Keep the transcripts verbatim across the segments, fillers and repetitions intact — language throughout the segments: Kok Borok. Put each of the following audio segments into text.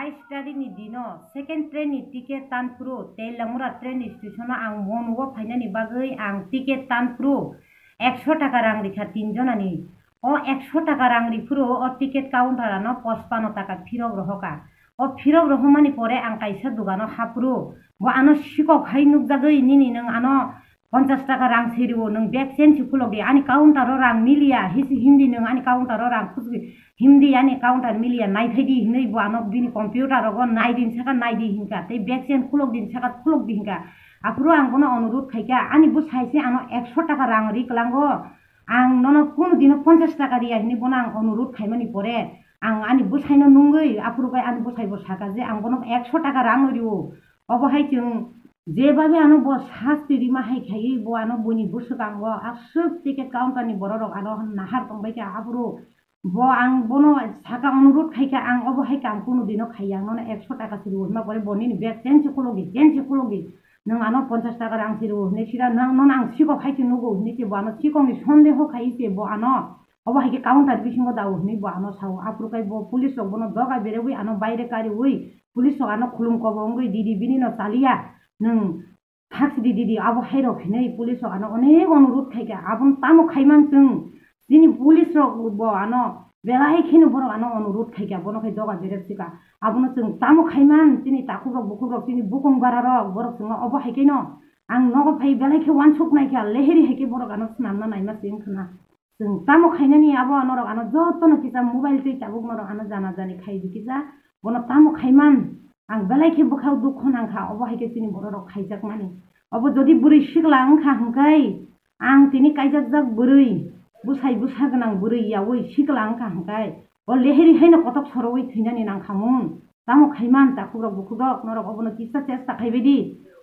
Study ni dino second train ni ticket tan phuru Teliamura train station o ang Mon o phainani bagwi ang ticket tan phuru ekso taka rang rikha tin jonani. O ekso taka rang riphuru o ticket counter ano pochpano taka phirok rohoka. O phirok rohomani pore ang kaisa dogano haphuru bo ano sikok hai nukjagwi nini nwng ano ponchas taka rang se rio, nwng bag change se khulok di, ani counter o rang miliya, hisi hindi nwng ani counter o rang khusgi, hindi ani counter miliya, naiphai di hinwi bo ano bini computer rogo nai din saka nai di hinka, tei bag change khulok din saka khulok di hinka. Aphuru ang bono onurud khaika, ani bwsai se ano ekso taka rang ri kwlango, ang nono kunu dino ponchas taka riya hinwi bono ang onurud khaimani pore, ang ani bwsaino nungwi, aphuru bai ani bwsai bo saka je ang bono ekso taka rang rio. Obo hai chwng jebabe ano bo sasti rima hai khaiwi bo ano buini bwswkango aswk ticket counter ni borok rok ano nahar tongbaikha aphuru bo ang bono saka onurud khaikha ang obo hai kam kunu dino khaiya ang nono ekso taka se rwo hwnba pore bo nini bag change se khulokdi change se khulokdi nwng ano ponchas taka rang se rwo hinwi sida nwng nono ang sikok hai se nugo hinwi se bo ano sikokni sondeho khaiwi se bo ano obo hai khe counter bisingo dao hinwi bo ano sao. Aphuru khe bo police rok bono doga berewi ano baire kariwi police rok ano khulum kobo wngwi didi bini no chaliya nwng thaksi di didi abo hai rok hinwi police rok ano onek onurud khaikha abono tamo khaiman chwng chini police rok bo ano belai kheno borok ano onurud khaikha bono khai doga berep sika abono chwng tamo khaiman chini takhuk rok bukhuk rok chini bukung bara rok borok chwngno obo hai khe no ang nogo phai belai khe wansuk naikha leheri hai khe borok ano swnamna naima se wngkha na. Chwng tamo khainani abo norok ano jotono kisa mobile twi tabuk norok ano jana jani khai di kisa bono tamo khaiman ang belai khe bwkhao dukho nangkha obo hai khe chini borok rok khaijakmani obo jodi bwrwi sikla wngkha hwnkhe ang tini kaijakjak bwrwi bwsai bwsa gwnang bwrwi yaui sikla wngkha hwnkhe o leheri haino kotok sorowi thwinani nangkha mun tamo khaiman takhuk rok bukhuk rok norok obono kisa chesta khaibai di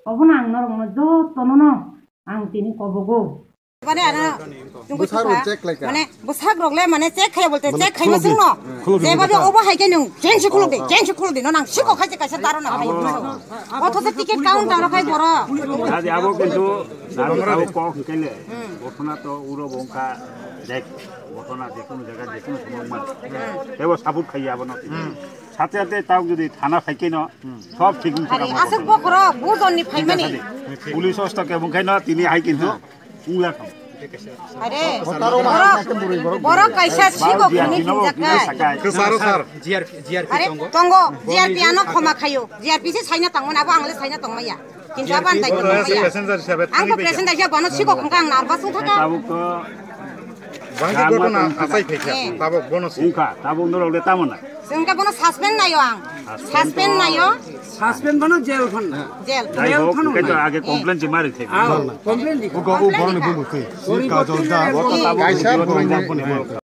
obono ang norok no jotono no ang tini kobogo. Mane ano tungkol bwsarok tukha, check laika. Mane bwsak rok le mane check khaya bolte mane check khaima khuluk di, sungno. Khuluk di, jebabe khuluk di. Obo hai khe nung change khuluk di, change khuluk di, no nang siko khai se kaisa daro na khai. Abo otho se ticket counter ro khai boro. Jadi abo kintu nang abo kok kele. Ghotona to uro bongka dek. Ghotona je kono jaga je kono somoi man. Tebo sabut khai abo no. Sate sate tau jodi thana khai keno sob thik wng thang. Aswk bokhorok bujon ni phaimani. Police osto khe bung khai no tini hai kintu. Are, borok, borok kaisa sikok hwnwi hwnjaknai. Sir, sir. G R P, G R P are, tongo. Tongo, G R P ano khoma khayo. G R P se saina tongmani, abo ang le saina tongmaya. Kintu abo ang daityo tongmaya. Passenger hisabe ang bo passenger hisabe bono sikok wngkha ang nervous wngkha. Tabuk to bangsi ghotona asai phaikha, tabuk bono si. Wngkha, tabuk norok le tamo na. Wngkha bono suspend nayo ang. Suspend nayo. Suspend bano jail thon. Jail. Jai hok, hwnkhe to age complaint se mari thai. Complaint di. Ugo u boroni bumu khe. Kajol da. Kaisa boroni bumu.